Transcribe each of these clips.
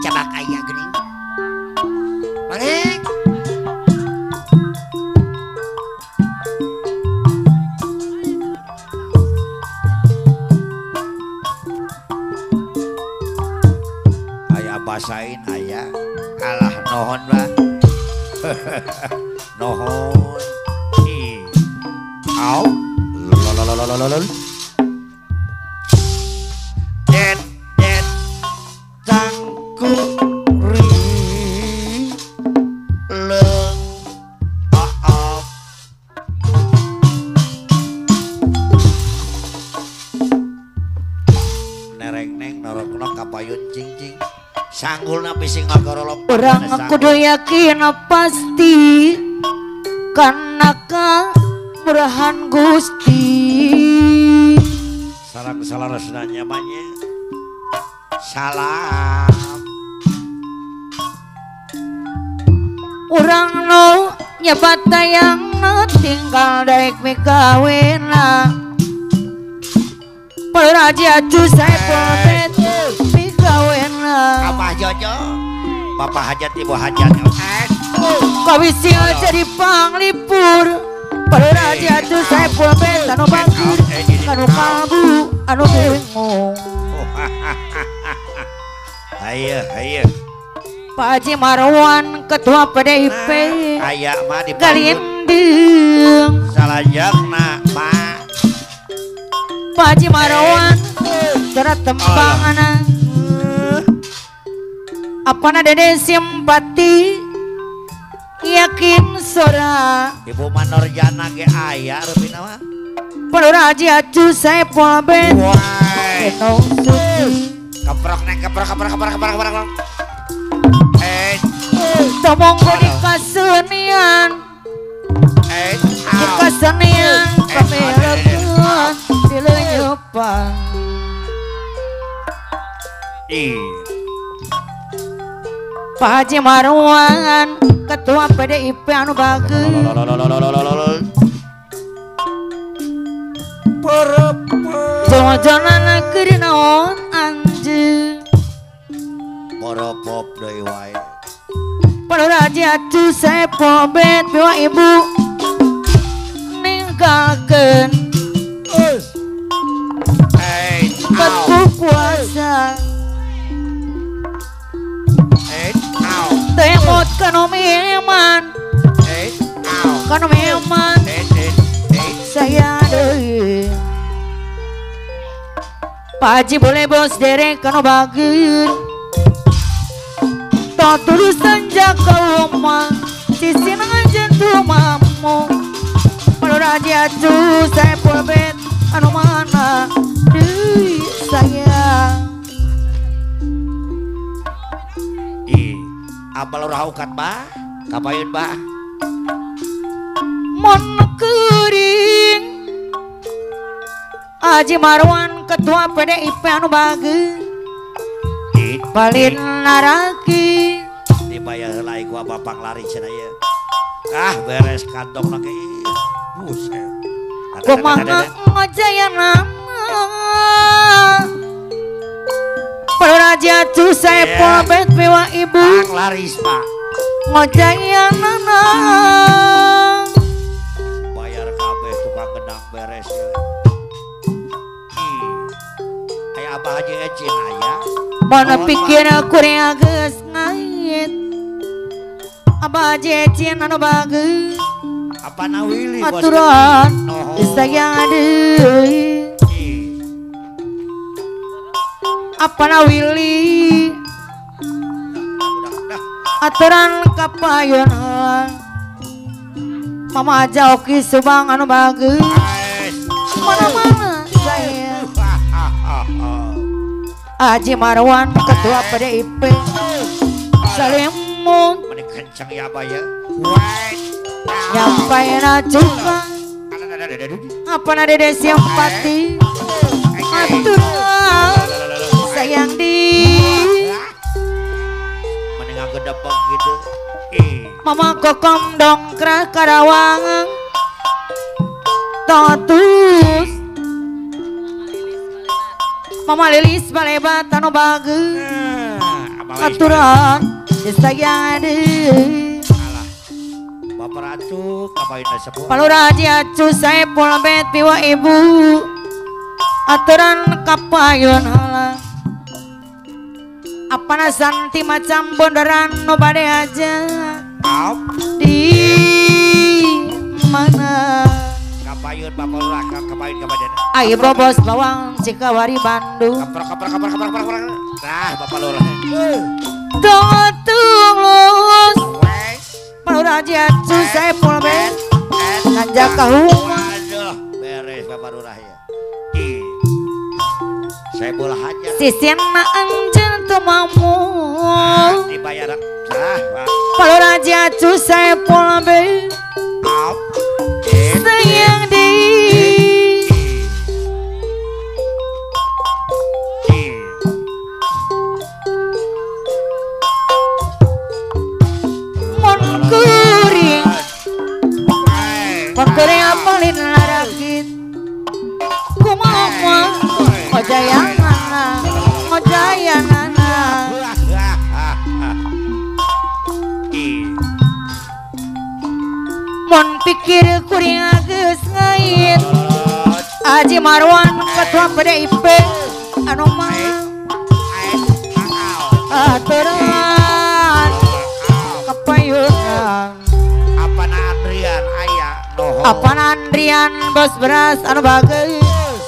Dicabak aya geuning. Balik. Aya basain aya. Alah nohon lah. Nohon. Ih. Au. Lolololololol. Det det cangkuri leung aap. Nereng neng norokno kapayun cing-cing. Sanggulna pising ngagorolop. Urang kudu yakin pasti karena kamurahan Gusti. Sarang salarasna nyamanya. Salam. Urang nu nyebat tayang nu tinggal daek mikawena. Raja Saipul Bet mikawena. Abah Jojo, Bapak hajat ibu hajat. Kawisi jadi panglipur. Raja Saipul Bet anu bangkit, anu kalbu, anu bingung. Ayo, ayo. Pak Haji Marwan Ketua PDIP. Aya mah di Galinding. Salajengna, Pak. Pak Haji Marwan cara tempangan. Apana dede simpati yakin sora. Ibu Manorjana ge aya rupina mah. Palura Haji Acu Saipul Bet. Keprok neng keprok keprok keprok keprok keprok. Tomonggo di kasenian. Di kasenian pemileun dileunyepan. Pak Haji Marwan Ketua PDIP anu bageun. Jojonan keur naon anjeun. Boropop deui wae. Raja Saipul Bet biwa ibu ninggalkeun ku kuasa. Temot kanu iman, kanu iman saya deui. Pak Haji boleh bos derek kanu bageun. Turusan jaga omah sisi nanjen tumamu. Raja Saipul Bet anu mana deui saya. Ih, abal urang haukat bah, kapayun bah. Mun keuring Haji Marwan Ketua PDIP anu bageun. Balin naraki dibayar heula ku bapak lari cenah ieu. Ah beres kantongna ge. Buset. Kumaha ngojayana. Raja Saipul Bet biwa ibu. Pang laris Pak. Ngojayana. Bayar kabeh tukang gedang beres ya. Aya Abah Haji Ecin aya. Mana pikir kuring geus ngait. Abah Haji Ecin anu bageun. Apa nawili bos. Aturan sayang deui. Apa nawili. Aturan kapayun. Mama aja oki Subang anu bageun. Mana-mana saya. Haji Marwan Ketua PDIP Salimun kencang ya Abah ya. Nyampai juga apa nade simpati aturan sayang di mendingan gedebek gitu. Mama kokom dongkrak Karawang totus Mama Lilis balebat anu bageus aturan sayang deui alah Bapak Ratu kapayun sepuh Palura Haji Acu Saepul Bet piwa ibu aturan kapayun heula apana santi macam bondoran nu bade aja di mana kapayun Bapak Lurah kapayun kabadan ai bobos bawang Cikawari Bandung kapar kapar kapar kapar kapar nah Bapak Lurah tulus Palura Haji Acu Saepul Bet nanjak ka huma aduh beres Bapak Lurah ya Saepul haja sisina anjeun teu mamu dibayar sah Palura Haji Acu Saepul Bet sayang di mon kuring apalin larakit kumaha ojayanana ojayanana mon pikir kuring geus ngait Haji Marwan ketua PDIP anu mah aturan kapayunan apana Andrian aya noho apana Andrian bos beras anu bageus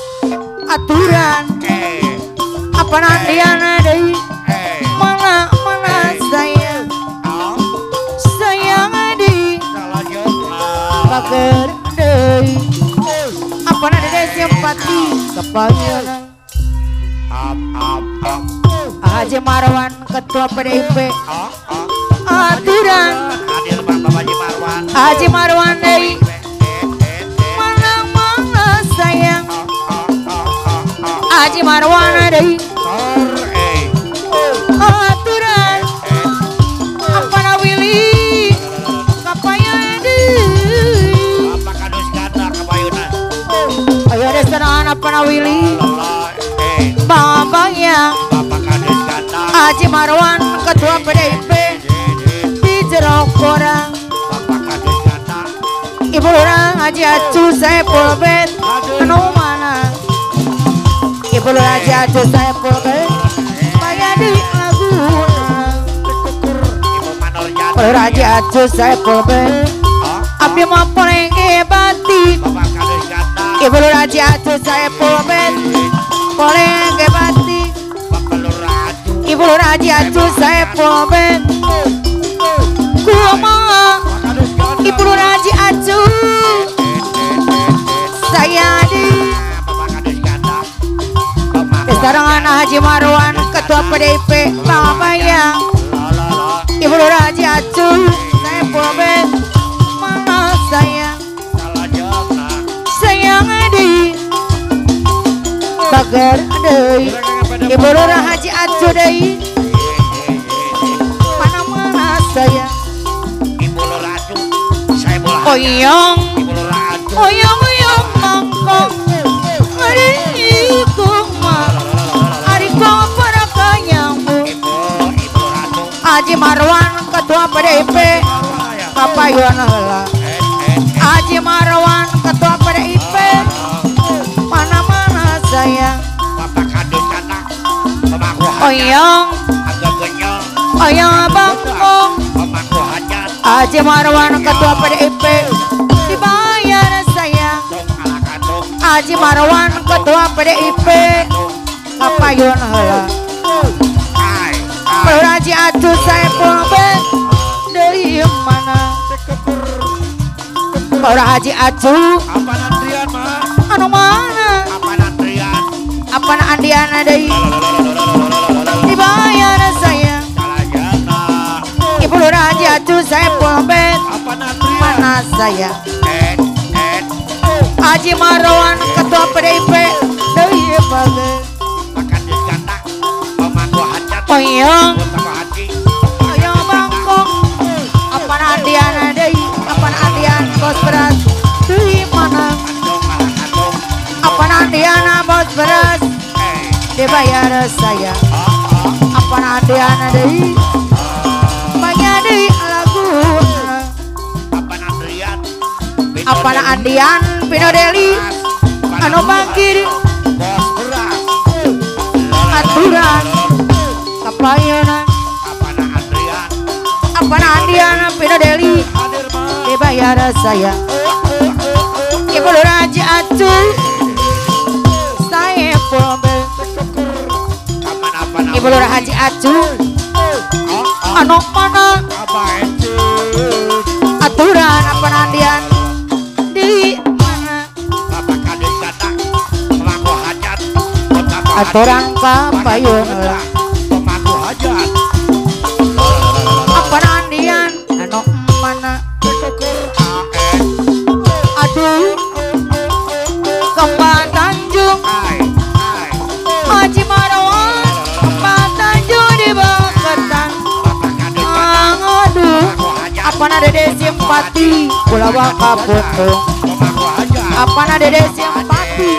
aturan apana Andrian deui mana mana sayang sayang deui bager deui apana dede simpati kapayunan Haji Marwan ketua PDIP aturan Haji Marwan deui mana mana sayang Haji Marwan deui aturan apana Willy kapayun deui apa kadus ganda kapayunan ayo restoran apana Willy Babang Haji Marwan ketua PDIP di jero korang Ibu Lurah Haji Acu Saepul Bet anu mana Ibu Lurah Haji Acu Saepul Bet bayar di laguna Ibu Lurah Haji Acu Saepul Bet abdi mah polenge batik Ibu Lurah Haji Acu Saepul Bet polenge batik Ibu Lurah Haji Acu Saepul Bet kumaha Ibu Lurah Haji Acu saya di sarangan Haji Marwan ketua PDIP Pamayang Ibu Lurah Haji Acu Saepul Bet mana sayang sayang di bager deui Ibu Lurah Haji Acu deui mana-mana sayang Ibu Lurah Acu Saepul oyong oyong oyong mangkok ari kumaha ari para kanyamu Haji Marwan ketua PDIP kapayun heula Haji Marwan ketua PDIP mana-mana sayang oyong oyong bangkong Haji Marwan ketua PDIP dibayar sayang Haji Marwan ketua PDIP kapayun heula Palura Haji Acu Saepul Bet deui mana Palura Haji Acu apana Andrian mah anu mana apana Andrian apana Andrian deui dibayar sayang Ibu Lurah Haji Acu Saepul Bet mana saya Haji Marwan ketua PDIP deui bageus oyong oyong bangkok apana Andian deui apana Andian bos beras deui mana Dibayar saya apa Andian deui banyak deui lagu apa Andian Pino Deli anu bangkir aturan kapayana apa Andian Pino Deli dibayar saya Ibu Lurah Haji Acu saya pun Ibu Lurah Haji Acu anu mana aturan apa Andian di mana aturan papayun apa Andian anu mana aduh Kembang Tanjung Haji Marwan Kembang Tanjung di Baketan aduh apa dede simpati Pulau Kaputung apa dede simpati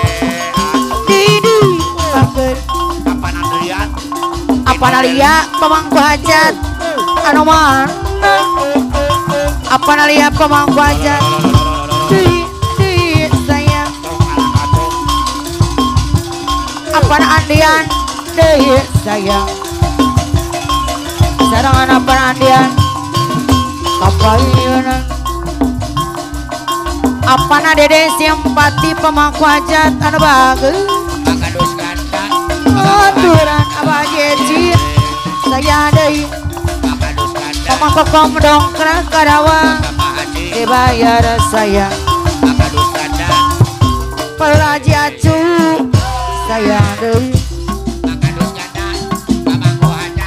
di Baker apa nalia pemangku hajat anu mana apa nalia pemangku hajat di sayang apa Andian deui sayang sarangan apa Andian kapayunan apa dede simpati pemangku hajat anu bagus aturan apa jeci saya deui pemangku kom dongkrak Karawang dibayar saya Haji Acu saya deui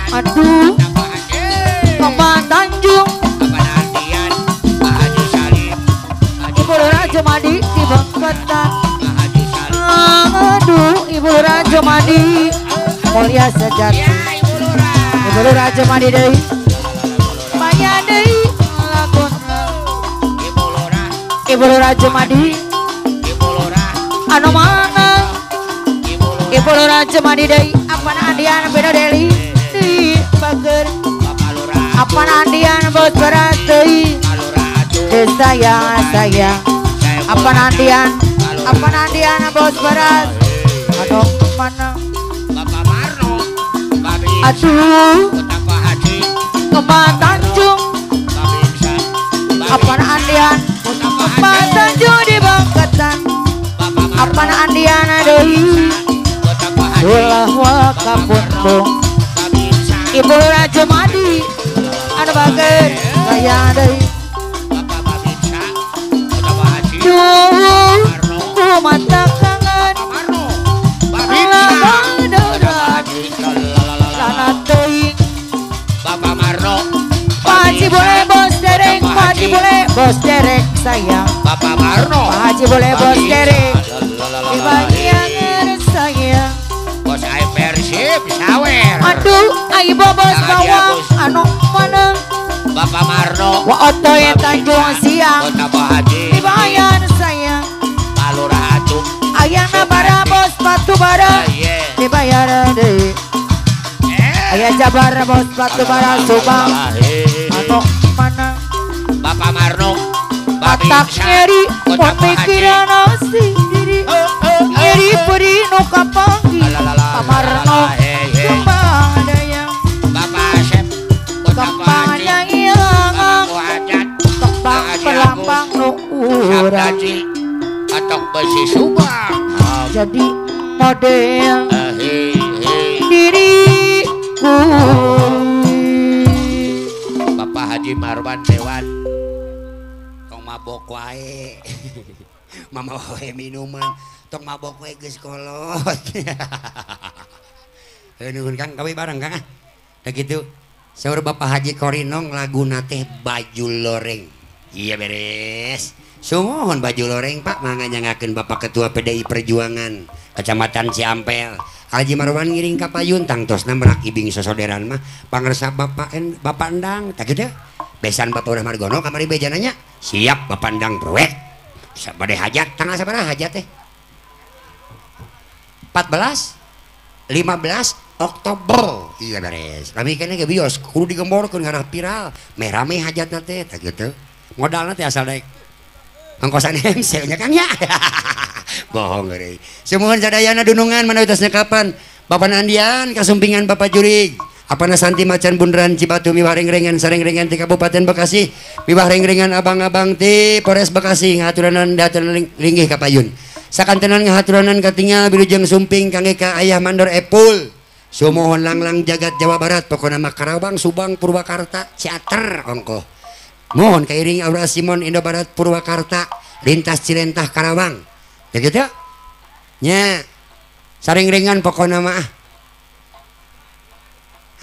aduh Kembang Tanjung Ibu Lurah Jumadi di Bengketan aduh Ibu Lurah Jumadi mulia sejati Ibu Lurah Jumadi deui banyak deui laguna Ibu Lurah Jumadi anu mana Ibu Lurah Jumadi deui apa Andian Beno Deli di Bager apa Andian bos berat deui sayang sayang apa Andian bos berat anu mana aduh Kembang Tanjung apa Andian Kembang Tanjung di Bangketan apa Andian deui ulah wakapuntung Ibu Lurah Jumadi anu bager sayang deui duh ku mata kangen Bapak Marno Pak Haji boleh bos derek Pak Haji boleh bos derek sayang Bapak Marno Pak Haji boleh bos derek dibayar sayang bos air Persib sawer aduh ayo bos bawang anu mana Bapak Marno wa otoy Tanjung Siang dibayar sayang Pak Lurah Acung ayana bara bos batu bara dibayar deui ayah jabar bos batu bara Subang anu mana Bapak Marno batak nyeri pon pikiran sendiri nyeri peri nu kapanggih Pak Marno kembang dayang Bapak Asep kembang dayang kembang pelambang nu urang atok besi Subang jadi model diriku Bapak Haji Marwan Dewan tong mabok wae mama wae minuman tong mabok wae geus kolot. Nuhun Kang gawe bareng Kang ah. Tah kitu saur Bapak Haji Korinong laguna teh baju loreng. Iya beres. Sumuhun baju loreng Pak mangga nyangakeun Bapak Ketua PDI Perjuangan Kecamatan Ciampel. Haji Marwan ngiring ka payun tangtosna merak ibing sosoderan mah pangersa Bapak Bapak Endang tah kitu. Besan Bapak Urah Margono kamari bejananya siap Bapak Endang proyek. Sabade hajat tanggal sabaraha hajat teh? 14 15 Oktober. Iya beres. Kami kene ge bios kudu digemborkeun ngarah viral. Meh rame hajatna teh tah kitu. Modalna teh asal daek angkosan MC nya Kang ya. Bohong euy. Sumuhun sadayana dunungan manawi tos kapan. Bapak Nandian kasumpingan Bapak Jurig. Apana Santi Macan Bundaran Cibatu miwah rengrengan sarengrengan ti Kabupaten Bekasi miwah rengrengan abang-abang ti Polres Bekasi ngahaturanan daturan linggih ka payun. Sakantenan ngahaturanan katingal bilujeng sumping kangge ka Ayah Mandor Epul. Sumuhun langlang jagat Jawa Barat pokona mah Karawang Subang Purwakarta Ciater ongkoh. Mohon kairing Aura Simon Indo Barat Purwakarta lintas Cilentah Karawang. Ya gitu? Nya sarengrengan pokona mah.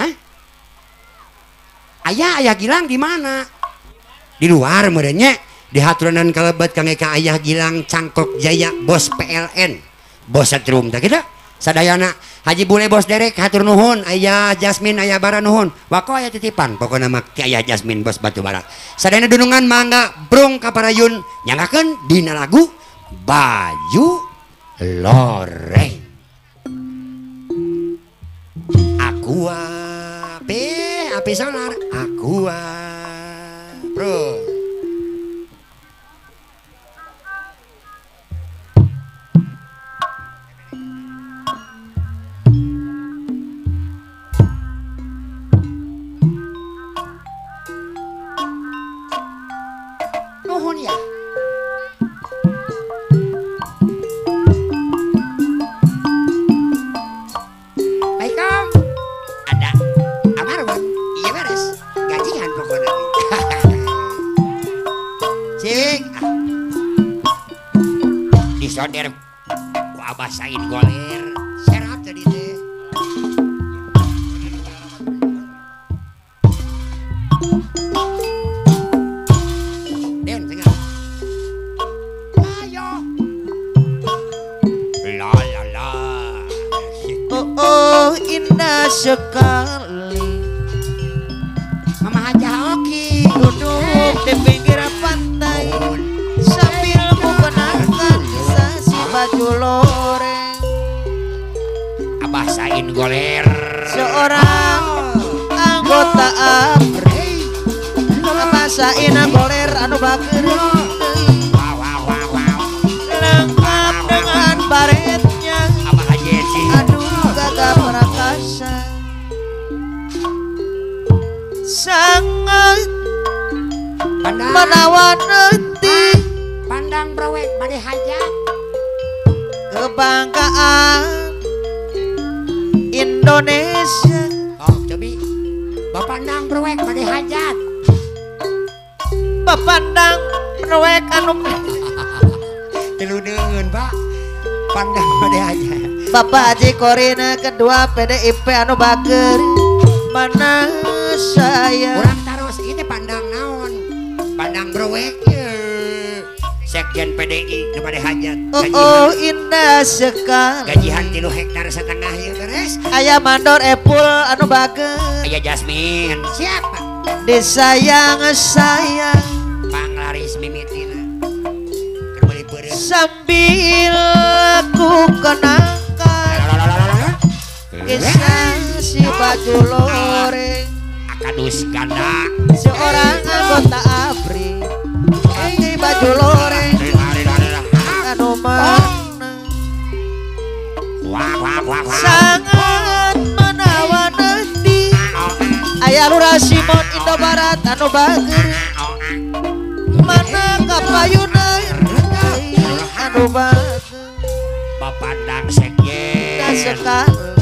Hah? Ayah, ayah Gilang di mana? Di luar merenya. Di haturanan kalebet kangge ka Ayah Gilang Cangkok Jaya bos PLN. Bos setrum tah kitu. Sadayana Haji Bule bos Derek hatur nuhun, Ayah Jasmine ayah bara nuhun. Wako aya titipan pokona mah ti Ayah Jasmine bos batu bara. Sadayana dunungan mangga brung ka parayun nyangakeun dina lagu Baju Loreng. Aqua P api solar aqua bro. Nuhun ya. Baikam. Ada Amarwan. Iya beres. Gajian pokoknya. Cik. Disoder ku Abah Said goler. Serap tadi teh. Den tengah. Ayo. La la la. Oh, oh indah sekali. Mama Hajah Oki duduk di pinggir pantai sambil menggunakan sasi baju loreng. Abah Sain goler. Seorang anggota ABRI. Abah Sain goler anu bager. Lengkap dengan baretnya. Abah Haji Eci. Aduh gagah perkasa. Sangat menawan hati. Pandang browek bade hajat. Kebanggaan Indonesia. Oh cobi. Bapandang browek bade hajat. Bapandang browek anu tilu deungeun Pak. Pandang bade hajat. Bapak Haji Korina kedua PDIP anu bager. Mana saya urang taros ieu teh pandang naon? Pandang browek ye. Sekjen PDI nu bade hajat. Oh, oh indah sekali. Gajihan 3 hektar setengah ieu beres. Aya Mandor Epul anu bager. Aya Jasmine. Siapa? Disayang sayang. Panglaris mimitina. Keur meuli beureum. Sambil ku kenangkan kisah si baju loreng. Akadus ganda. Seorang anggota ABRI pakai baju loreng anu mana sangat menawan hati. Aya Lurah Simon Indo Barat anu bager. Mana kapayuna anu bager. Bapandang sekjen sekali.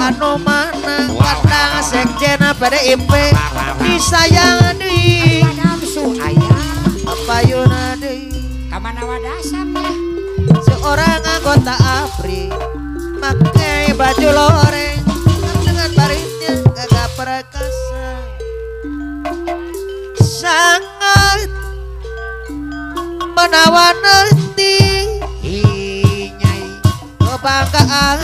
Anu mana pandang sekjen PDIP disayang deui. Kapayuna deui. Kamana wadasam ya. Seorang anggota ABRI pakai baju loreng dengan barisnya gagah perkasa. Sangat menawan hati. Kebanggaan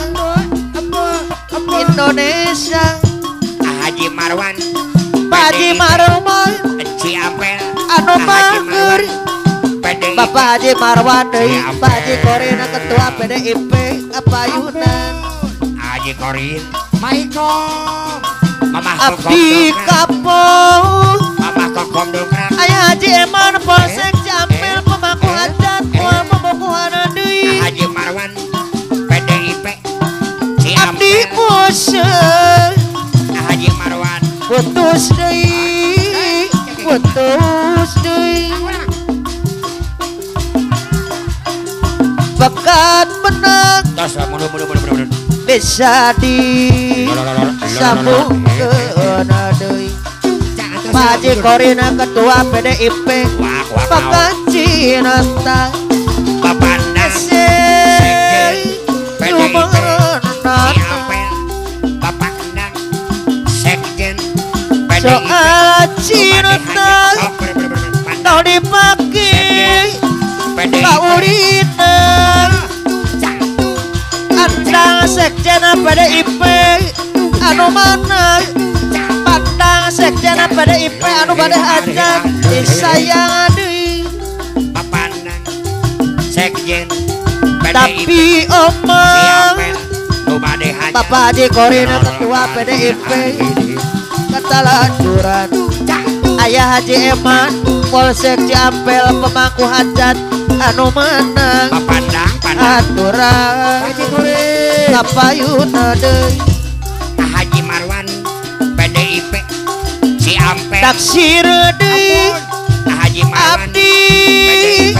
Indonesia. Haji Marwan. Haji Marwan Ciampel anu bager. Bapak Haji Marwan deui, Pak Haji Korina ketua PDIP. Kapayunan Haji Korin Maikom Mamah Abdi Kapung Mamah Kokom Dongkrak Ayah Haji Eman Polsek Ciampel pemangku hajat moal bobogohan deui Haji Marwan PDIP Abdi bosen Haji Marwan putus deui putus deui pekat menang tos mundur mundur mundur bisa di sambungkeun deui Pak Haji Korina ketua PDIP pekat cinta Bapanda PDIP Bapak Endang Sekjen PDIP soal cinta tau dipake Paulina Andang Sekjen PDIP anu mana Pandang Sekjen PDIP anu bade hajat disayang deui Papandang Sekjen PDIP tapi omong Bapak Haji Korina ketua PDIP ketalanjuran Ayah Haji Eman Polsek Ciampel pemangku hajat anu menang aturan kapayuna deui Haji Marwan PDIP Ciampel taksir deui Haji Marwan abdi PDIP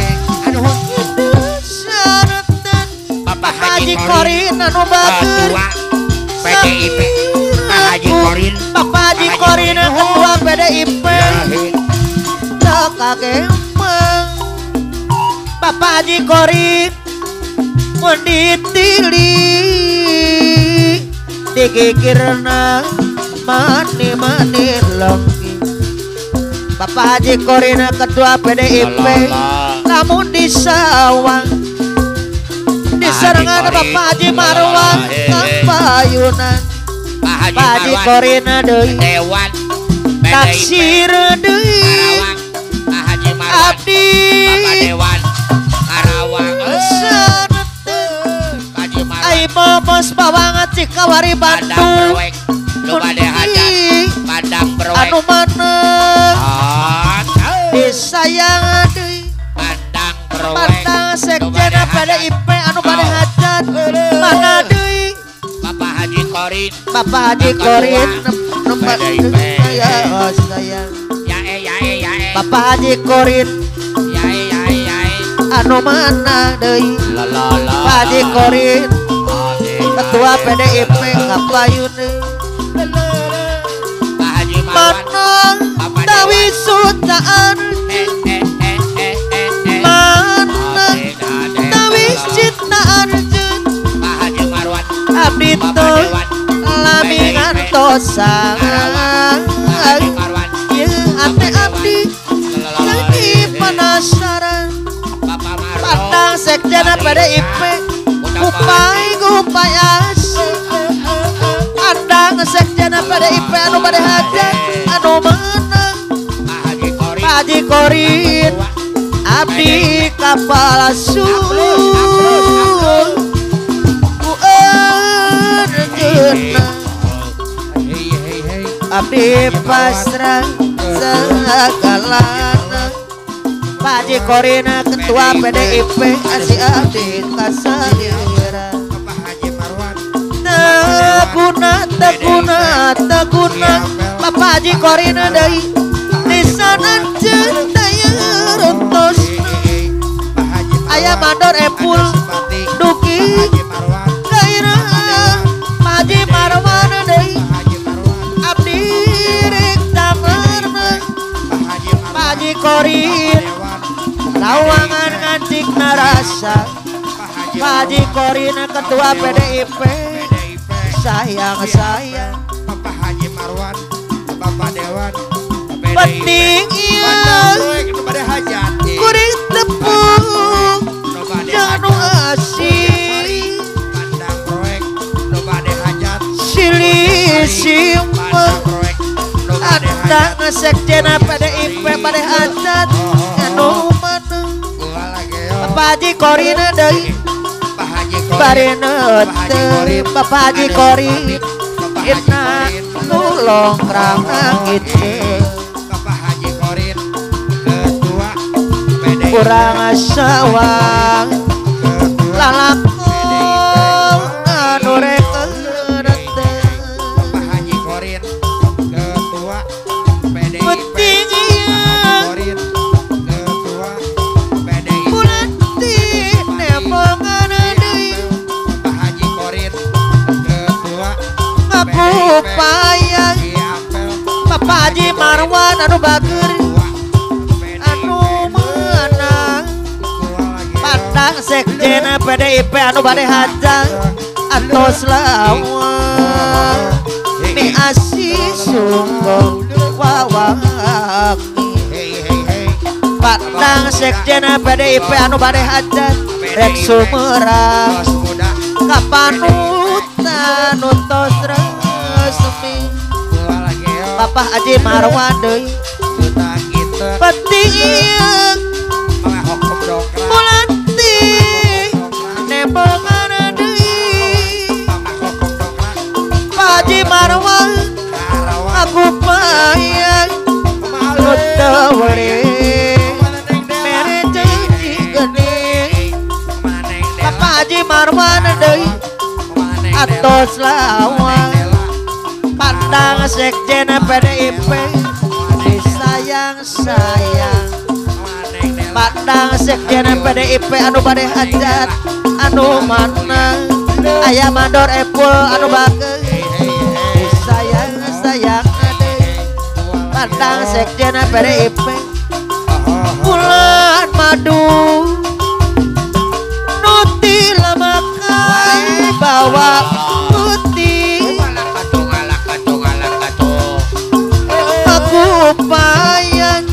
Bapak Haji Korin anu bager PDIP Pak Haji Korin Bapak Haji Korin ketua PDIP teu kagempeng Bapak Haji Korin mun ditili dikikirna mani-mani longki Bapak Haji Korin ketua PDIP namun di sawang diserangan Bapak Haji Marwan kapayunan Pak Haji Korina deui Dewan taksir deui Pak Haji Marwan abdi Bapak Dewan Karawang Haji Marwan ai momos bawangan Cikawari Bandung nu bade hajat Padang Berwek anu mana disayang deui Padang Berwek Pandang Sekjen PDIP anu bade hajat mana deui Bapak Haji Korin Bapak Haji Korin PDIP sayang yae yae yae Bapak Haji Korin yae yae yae anu mana deui la la la Pak Haji Korin ketua PDIP kapayun Pak Haji Marwan mana tawi sutaan mana tawi cinta arjeun Pak Haji Marwan abdi teu lami ngantosan ieu ate abdi jadi penasaran Pandang Sekjen PDIP kupai kupai asih Andang Sekjen PDIP anu bade hajat anu menang Pak Haji Korin abdi kapala ku erjeuna abdi pasrah sagalana Pak Haji Korina ketua PDIP asih abdi kasalira Bapak Haji Marwan teguna teguna teguna Bapak Haji Korina deui lisanan cinta rontos Ayah mandor epul duki gairah Pak Haji Marwan deui abdi rek tamarna Pak Haji Korin lawangan ngancik narasa Pak Haji Korin ketua PDIP sayang sayang Bapak Haji Marwan Bapak Dewan penting ieu kuring tepung janu asih silih simpel Andang Sekjen PDIP bade hajat anu mana Pak Haji Korina deui Pak Haji Bari neuteun Bapak Haji Korin Irna nulong krang gitu Bapak Haji Korin Ketua PDIP kurang sawang lalakon anu rek Bapak Haji Korin Ketua PDIP penting Korin Ketua PDIP bulanti nemongan deui Bapak Haji Korin Ketua ngaku payah Bapak Haji Marwan anu bager anu meunang pandang sekjen PDIP anu bade hajat atos lawang mi asih sungguh wawaki pandang sekjen PDIP anu bade hajat rek sumerang kapanutan tos resmi Bapak Haji Marwan deui penting bulanti nepongan deui Pak Haji Marwan aku payang nu teu weling mere janji geuning Bapak Haji Marwan deui atos lawang pandang sekjen PDIP disayang-sayang pandang sekjen PDIP anu bade hajat anu mana aya mandor epul anu bageur disayang-sayang pandang sekjen PDIP bulan madu nu tilamakan bawa putih aku payang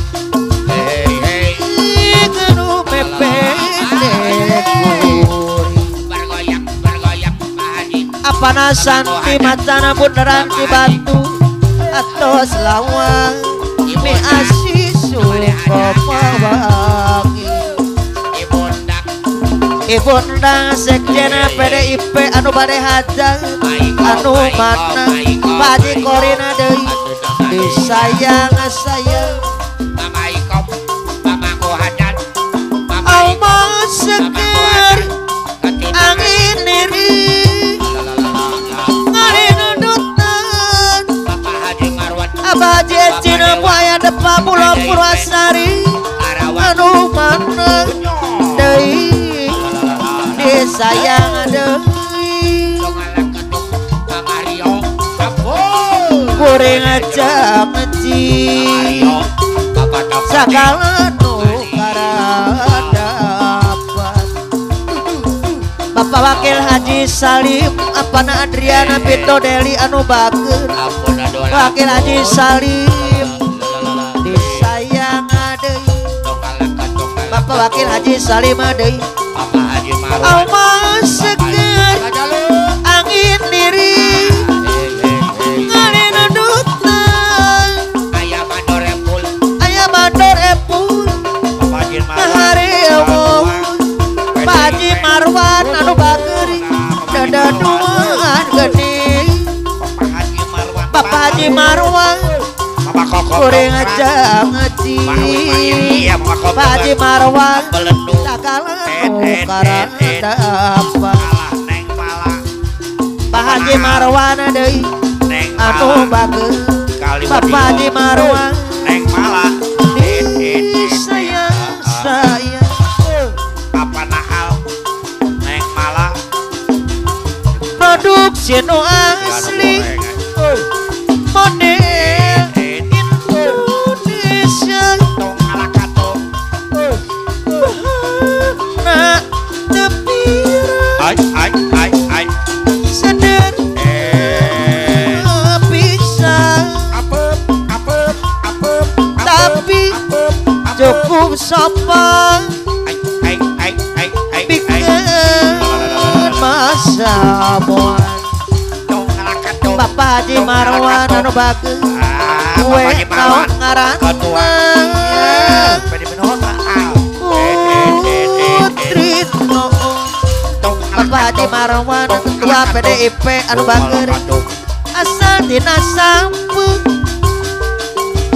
nu mependek apana santi macana bundaran di batu atos lawang mi asih sukopawaki ibunda sekjen PDIP anu bade hajat anu mana Pak Haji Korina deui disayang sayang alma seger angin diri ngarindutan Abah Haji Ecina buaya depan pulau Purwasari anu mana deui disayang deui kuring aja ngeci sagala nu karadapat Bapak Wakil Haji Salim apana Adriana Pito Deli anu bager Wakil Haji Salim disayang deui Bapak Wakil Haji Salim deui alma seger angin diri ngarindutan aya mandor epul mahariwung Pak Haji Marwan anu bager dadaduan geuning Bapak Haji Marwan kuring aja ngaji Pak Haji Marwan sagala nu karadapat Pak Haji Marwan deui anu bager Bapak Haji Marwan disayang sayang produksi nu asli model Indonesia na tepira seder bisa tapi cukup sopan bikin masa moal Bapak Haji Marwan anu bager kue naon ngaranna Putri Bapak Haji Marwan. Marwan Ketua PDIP anu bager asal dina sampeung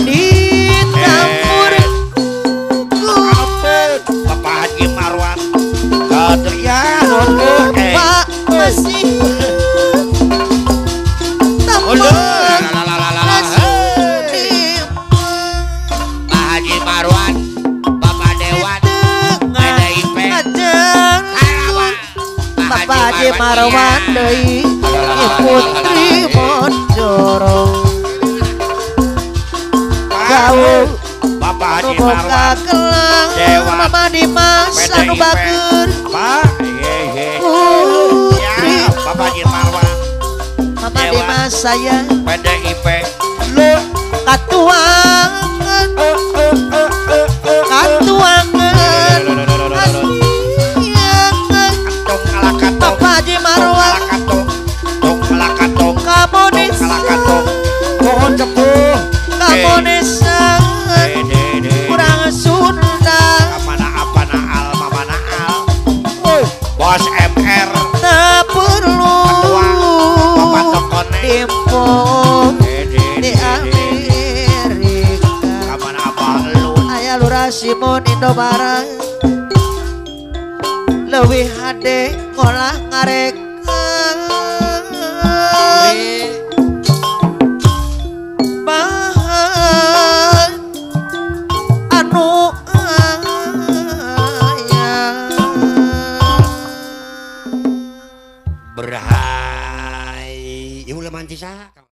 ditampur Bapak Haji Marwan ya Pak masih Pak Haji Marwan Bapak Dewan PDIP Bapak Haji Marwan deui Putri Bonjoro gaul Bapak Haji Marwan Dewan Mama Dimas anu bager Pak Putri Bapak Haji Marwan Mama Dimas saya PDIP lu katuangan katuangan Bapak Haji Marwan Komunis kurang Sunda mana al bos MR tak perlu timpung di Amerika aya Lurah Simon Indobarang leuwih hade ngolah ngarek bahan anu aya berhai ieu ulah manti saha.